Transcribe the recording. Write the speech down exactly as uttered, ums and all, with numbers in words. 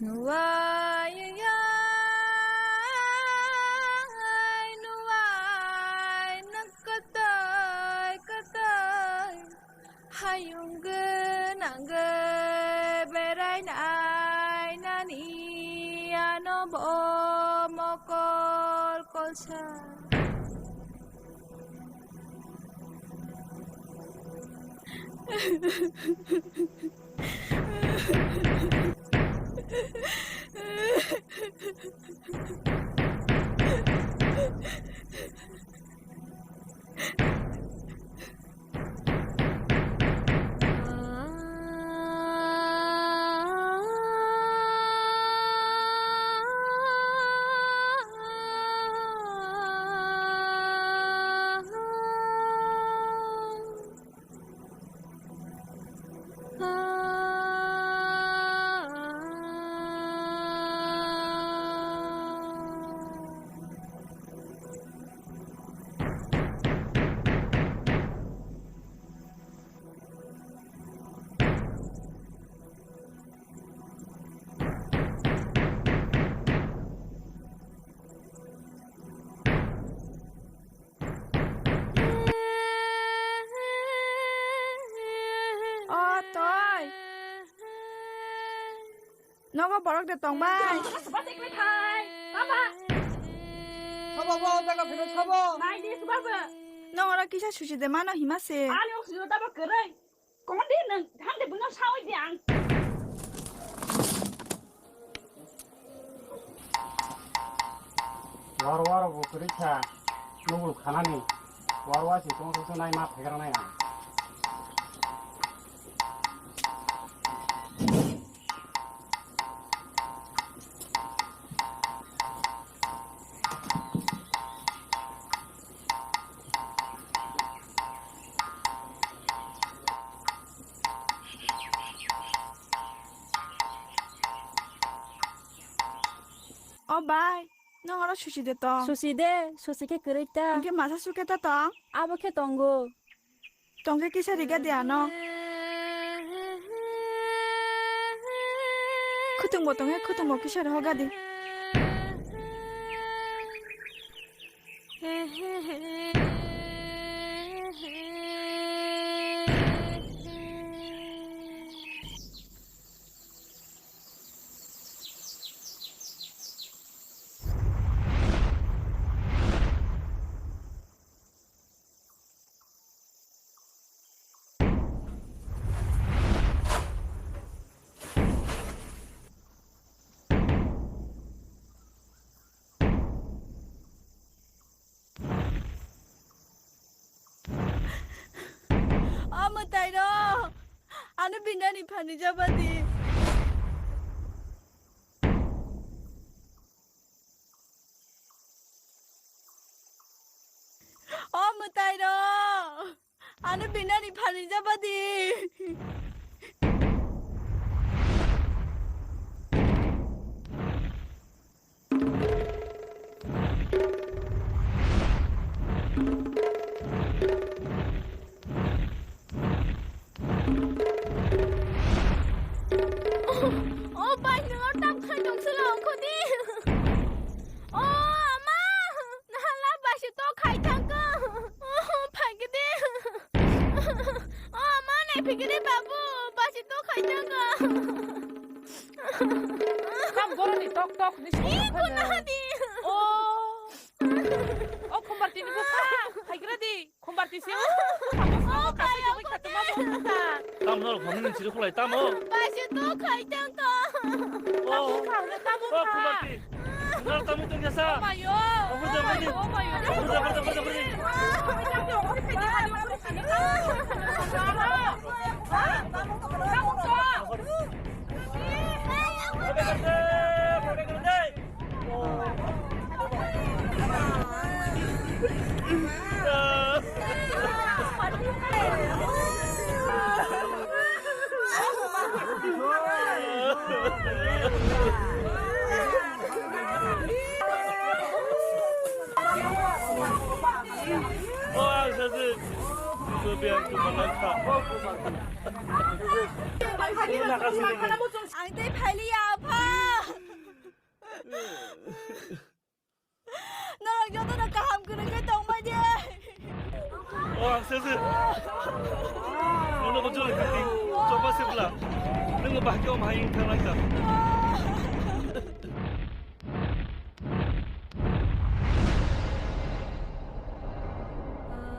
Nuwai, nuwai, nwng kwtwi, kwtwi. Hayung gwnang gw berai nai nani ano bo mokol kolsa. O toi. Nogo borok de tong bai. Sabo, bo, jaga phiro sabo. Nogo oro kisa susi de mano hima se. Ani oxygen tabo kwrwi. Kondi nwng thang de buno sawi di ang. War war bo kwrwi kha nugul khanani. War war si tong tong nai ma phegra nai ang. O bai, nang oro susi de tong. Susi de, susi khe kwrwi ta. Hwnkhe masa sukhe ta tong. Abo khe tongo. Tongkhe kisa riga di ano. Khutungbo tongkhe khutungbo kisa rohoga di. O mwtai rok, ano binani phani jabadi. O mwtai rok, ano binani phani jabadi. O bai, nwng oro tam khai tong sila ongkho di. O ama, nahala baisi to khai thangkho. O phaikhe di. O ama, naiphikhe di babu, baisi to khai thangkho. Tam boroni tok tok ni song. Ih, khuna di. O. O khumbar tini bupha, phaigra di. Khumbar tisi. O, o, o, bai, o, khatuma bupha. Tam no khani nini chiri khulai tamo. Baisi to khai thangkho. O. Tam bupha, tam bupha. O khumbar ti. Nal tamo tong yasa. O mayo. O khujam ni. O mayo. O khujam, khujam, khujam, khujam. O, ang sachi. Ito biyang tumanan ka. Ang tei phailiya, apha. Norok jotono kaham kwrwngwi tongbai di. O, ang se se. Nono bo jora kati. Choba se bla. Nung bahai o bahai wngkha nai ta.